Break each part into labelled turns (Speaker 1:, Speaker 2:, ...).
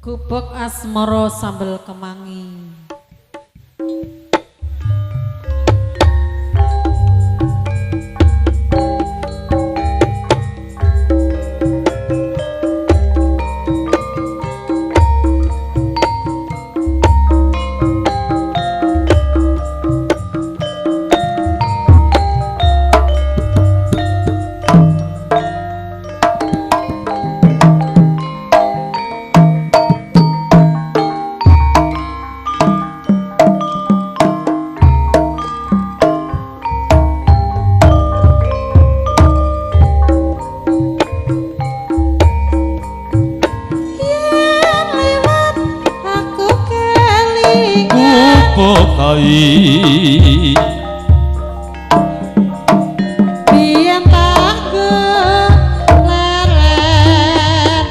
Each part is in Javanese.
Speaker 1: Gubuk Asmara Sambel Kemangi. Biyen tak leren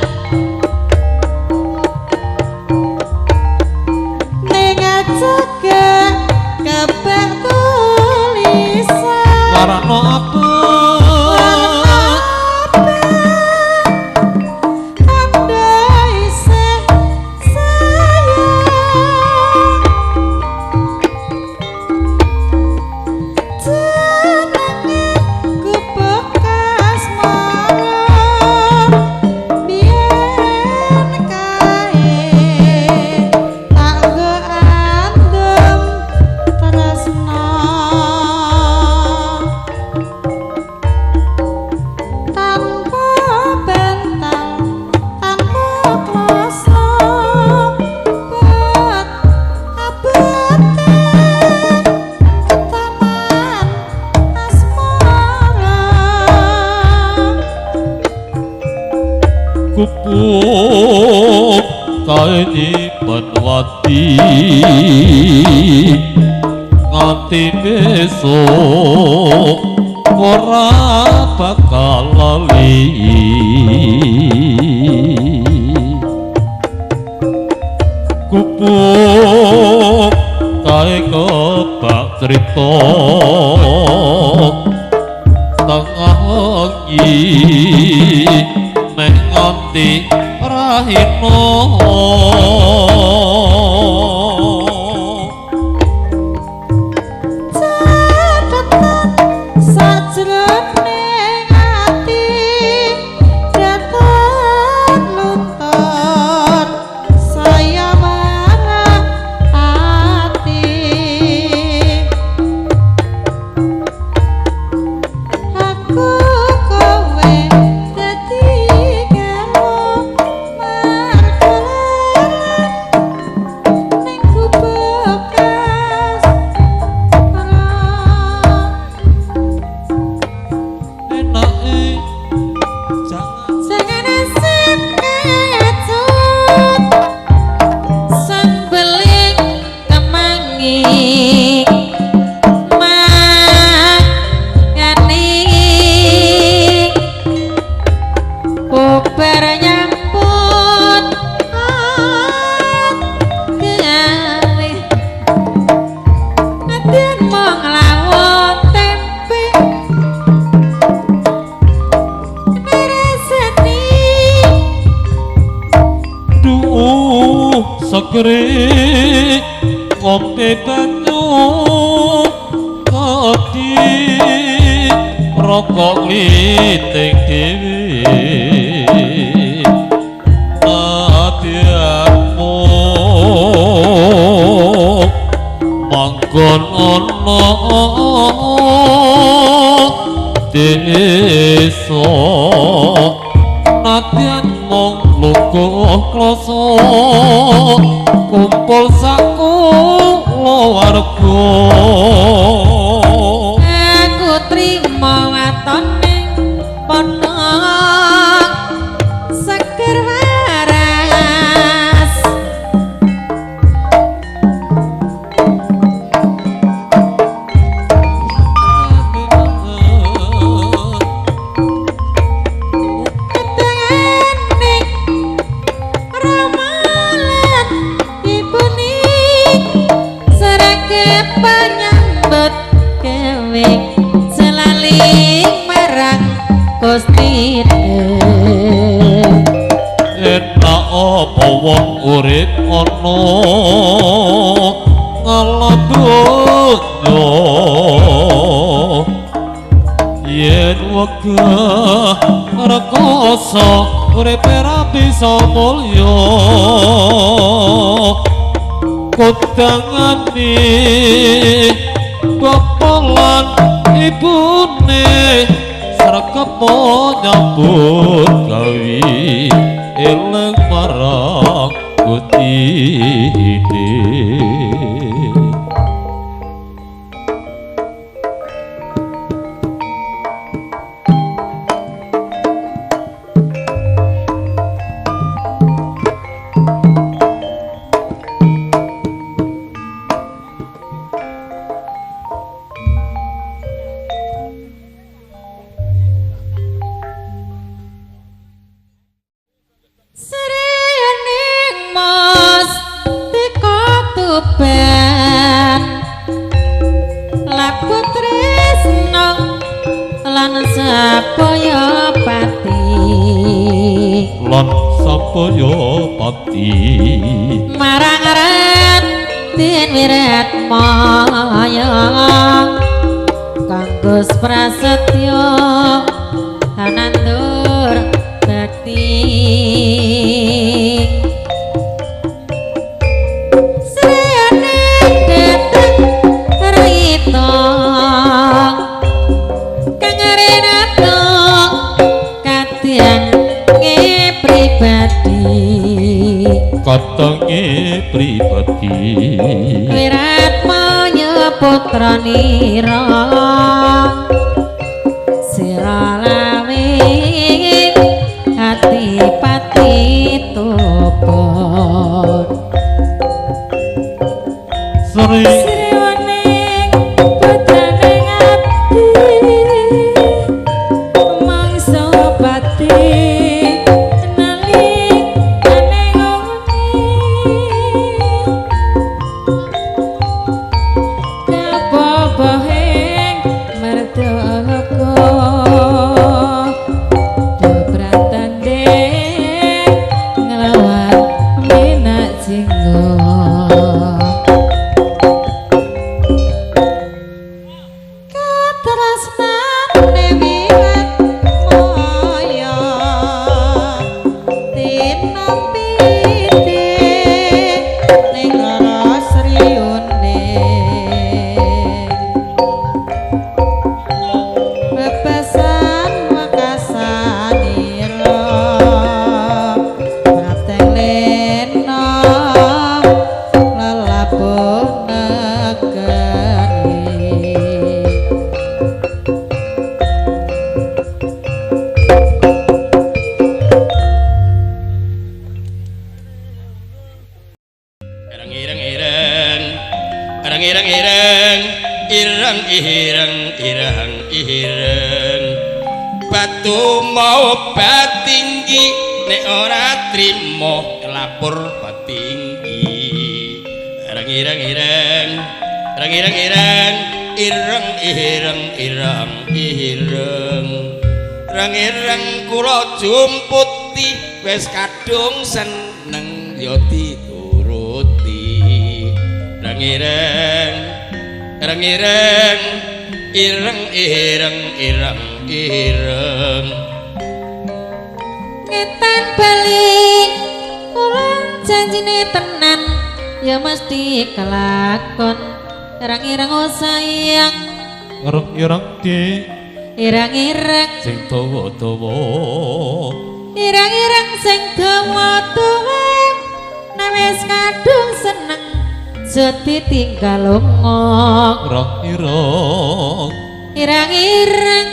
Speaker 1: ning cegah kebak tulisan
Speaker 2: warna apa
Speaker 1: tanda isih sayang jenenge Gubuk Asmara biyen kae tak nggo andem tresna tanpa bantal tanpa kloso bet abete ketaman asmara.
Speaker 2: Gubuk kae nyimpen wati nganti besok ora bakal lali. Gubuk kae kebak crita tengah wengi nek nganti rahina.
Speaker 1: Catetan sajroning ati datan luntur saya marah ati aku kowe dadi garwa margo leren ning gubuk asmara.
Speaker 2: Enake jangan
Speaker 1: Jangan nasib kecut sambeling kemangi mangani bubar nyambut gawe nadyan mung lawon tempe nereseni.
Speaker 2: Duh segere ngombe banyu kodi rokok liting dhewe nadyanmu manggon ana desa nadyan mung lungguh kloso kumpul sakulawarga.
Speaker 1: Aku trimo waton ning pondok seger waras ketangan ning ramalan ibune serake panyambut.
Speaker 2: Wong urip ana ngalam donya yen wegah rekoso uripe ra bisa mulya kodangane bapa lan ibune sregep nyambut gawe eling marang Gustine.
Speaker 1: Marang Raden Wiratmaya kanggo prasetyo anandur bakti srene dateng rita kang renato kadyange pribadi
Speaker 2: katange pribadi
Speaker 1: Wiratmaya putra nira sira lawe ati pati topon
Speaker 2: Sri
Speaker 1: Sriwaning putrane ngabdi mangsa pati
Speaker 3: wis kadung seneng ya dituruti reng-ireng reng-ireng ireng ireng ireng ireng
Speaker 1: ngetan balik kula janjine tenan ya mesti kelakon ireng-ireng oh sayang
Speaker 2: ireng-ireng di
Speaker 1: ireng-ireng
Speaker 2: sing dawa-dawa
Speaker 1: ireng-ireng sing dawa-dawa nek wis kadung seneng jati tinggal lunga
Speaker 2: ireng-ireng
Speaker 1: ireng-ireng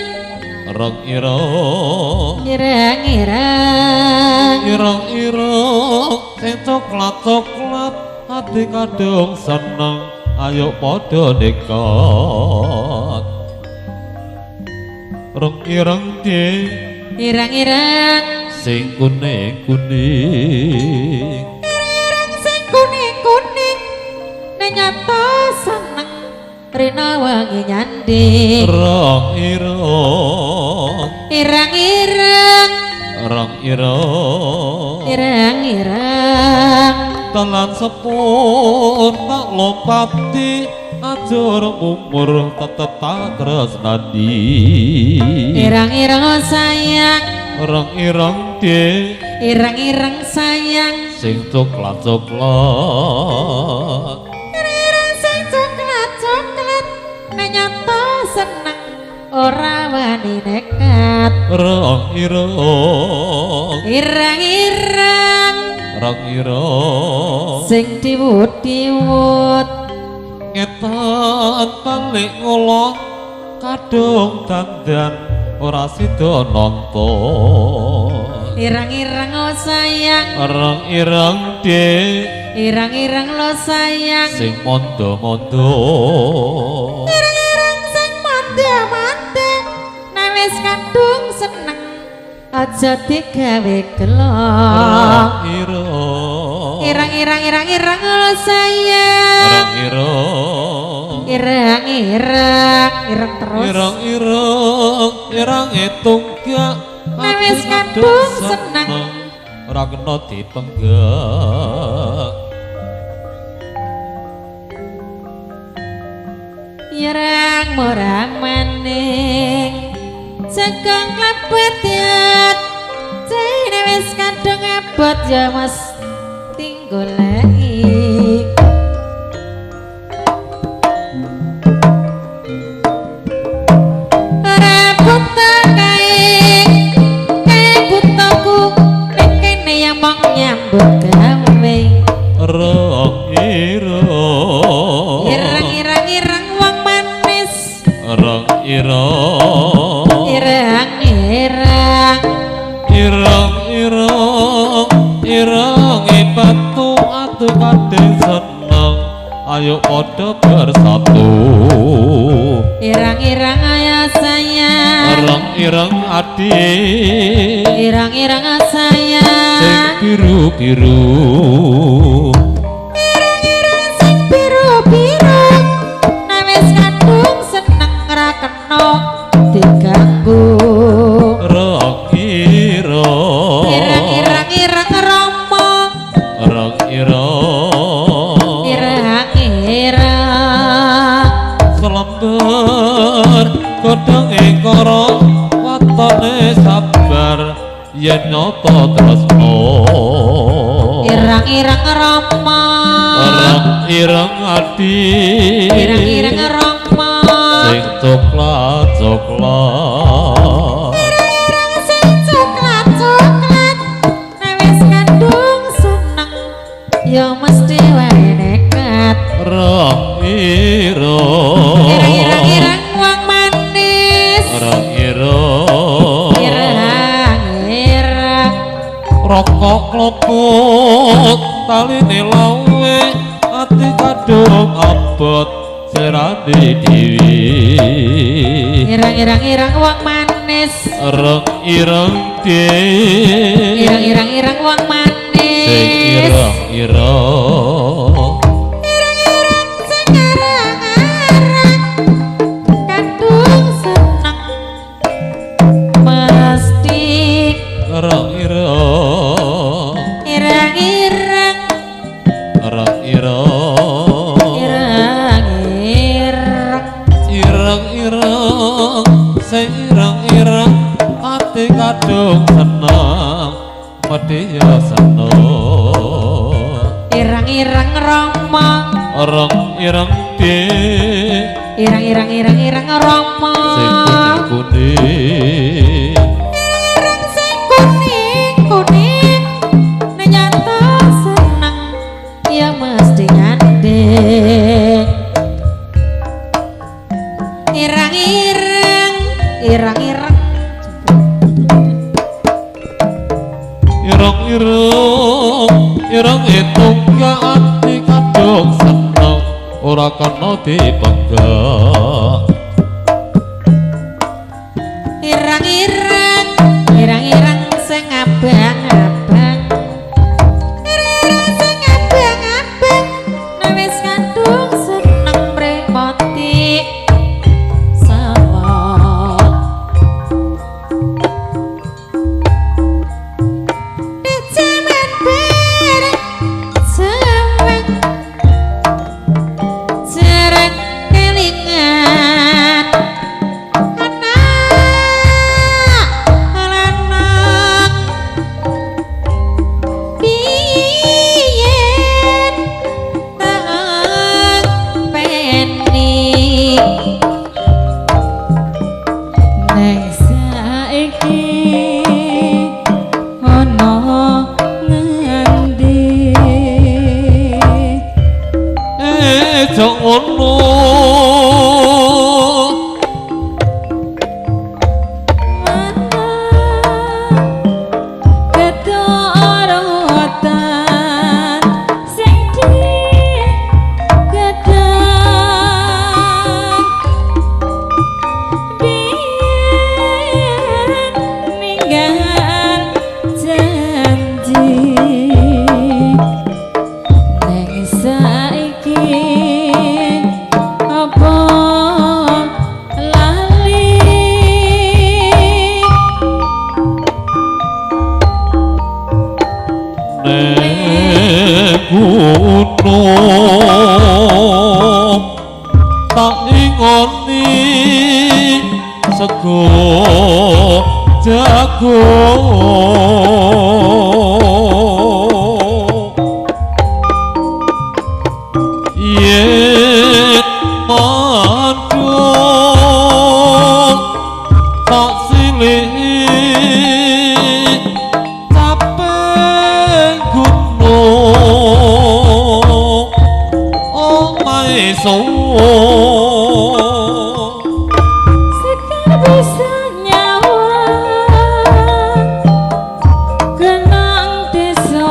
Speaker 2: ireng-ireng
Speaker 1: ireng-ireng
Speaker 2: ireng-ireng sing coklat-coklat ati kadung seneng ayo padha nekat ireng-ireng di
Speaker 1: ireng-ireng
Speaker 2: sing kuning-kuning
Speaker 1: ireng sing kuning-kuning nek nyata seneng rina wangi nyanding
Speaker 2: ireng-ireng
Speaker 1: ireng-ireng
Speaker 2: ireng-ireng
Speaker 1: Ireng-ireng
Speaker 2: Dalan sepur tak lompati ajur umur tetep tak tresnani.
Speaker 1: Ireng-ireng sayang
Speaker 2: Ireng-ireng de
Speaker 1: ireng-ireng sayang
Speaker 2: sing coklat-coklat.
Speaker 1: Ireng-ireng sing coklat-coklat nek nyata seneng ora wani nekat.
Speaker 2: Ireng-ireng
Speaker 1: Ireng-ireng
Speaker 2: ireng-ireng
Speaker 1: sing diwut-diwut
Speaker 2: ngetan balik ngulon kadung dandan ora sida nonton.
Speaker 1: Ireng-ireng oh sayang
Speaker 2: Ireng-ireng de
Speaker 1: ireng-ireng lo sayang
Speaker 2: sing mondo-mondo.
Speaker 1: Ireng-ireng sing manda-manda nek wis kadung seneng aja digawe gelo.
Speaker 2: Ireng-ireng
Speaker 1: Ireng-ireng ireng-ireng lo sayang
Speaker 2: ireng-ireng
Speaker 1: ireng-ireng ireng terus
Speaker 2: ireng-ireng irange tunggak
Speaker 1: Nek wis kadung seneng
Speaker 2: ora kena dipenggak.
Speaker 1: Ireng murang maning cekong klebet yat jane wis kadung abot ya mas tinggoleki. Ora buta kae kae butaku ning kene ya mong nyambut gawe.
Speaker 2: Ireng-ireng
Speaker 1: Ireng-ireng ireng wong manis
Speaker 2: ireng-ireng
Speaker 1: ireng-ireng
Speaker 2: ireng-ireng irengi batu atuh kadhe seneng ayo padha bersatu.
Speaker 1: Ireng-ireng ayo sayang
Speaker 2: Ireng-ireng adi
Speaker 1: ireng-ireng
Speaker 2: sing
Speaker 1: sayang
Speaker 2: biru-biru.
Speaker 1: Ireng-ireng sing biru-biru nek wis kadung seneng ra kena diganggu.
Speaker 2: Ireng-ireng
Speaker 1: Ireng-ireng ireng rama
Speaker 2: ireng-ireng
Speaker 1: ireng-ireng
Speaker 2: selembar godhonge kara watone sabar yen nyata tresna.
Speaker 1: Ireng-ireng rama
Speaker 2: Ireng-ireng adi
Speaker 1: ireng-ireng rama
Speaker 2: sing coklat-coklat.
Speaker 1: Ireng-ireng sing coklat-coklat nek wis kadung seneng ya mesti wae nekat.
Speaker 2: Ireng-ireng
Speaker 1: Ireng-ireng ireng wong manis
Speaker 2: ireng-ireng
Speaker 1: ireng-ireng
Speaker 2: rokok klopot taline lawe ati kadung abot serane dhewe.
Speaker 1: Ireng-ireng ireng wong manis
Speaker 2: Ireng-ireng de
Speaker 1: ireng-ireng ireng wong manis
Speaker 2: sing ireng-ireng
Speaker 1: Ireng-ireng sing arang-arang kadung seneng mesti.
Speaker 2: Ireng-ireng
Speaker 1: Ireng-ireng
Speaker 2: ireng-ireng
Speaker 1: ireng-ireng
Speaker 2: ireng-ireng sing ireng-ireng ati kadung seneng medhi ya seneng.
Speaker 1: Ireng-ireng rama
Speaker 2: Ireng-ireng de
Speaker 1: ireng-ireng ireng-ireng rama
Speaker 2: sing kuning-kuning.
Speaker 1: Ireng sing kuning-kuning nek nyata seneng ya mesti nyanding. Ireng-ireng ireng-ireng
Speaker 2: Ireng-ireng ireng tunggak ati kadung seneng ora kena dipenggak.
Speaker 1: Ireng-ireng ireng-ireng sing abang-abang ireng-ireng sing abang-abang nek wis kadung seneng mrepoti sawah. Di jaman
Speaker 2: Aja ngono.
Speaker 1: Keturutan sing digadang biyen ninggal janji neng saiki apa lali.
Speaker 2: Nek gunung tak ingoni sego jago, yen mandung tak silihi capek gunung omahe sowo.
Speaker 1: Sekar bisa nyawang kenang desa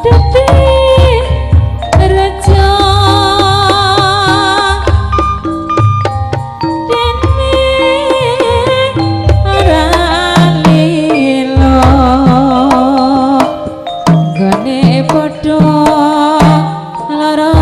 Speaker 1: dadi reja dene ora lilo nggone padha lara.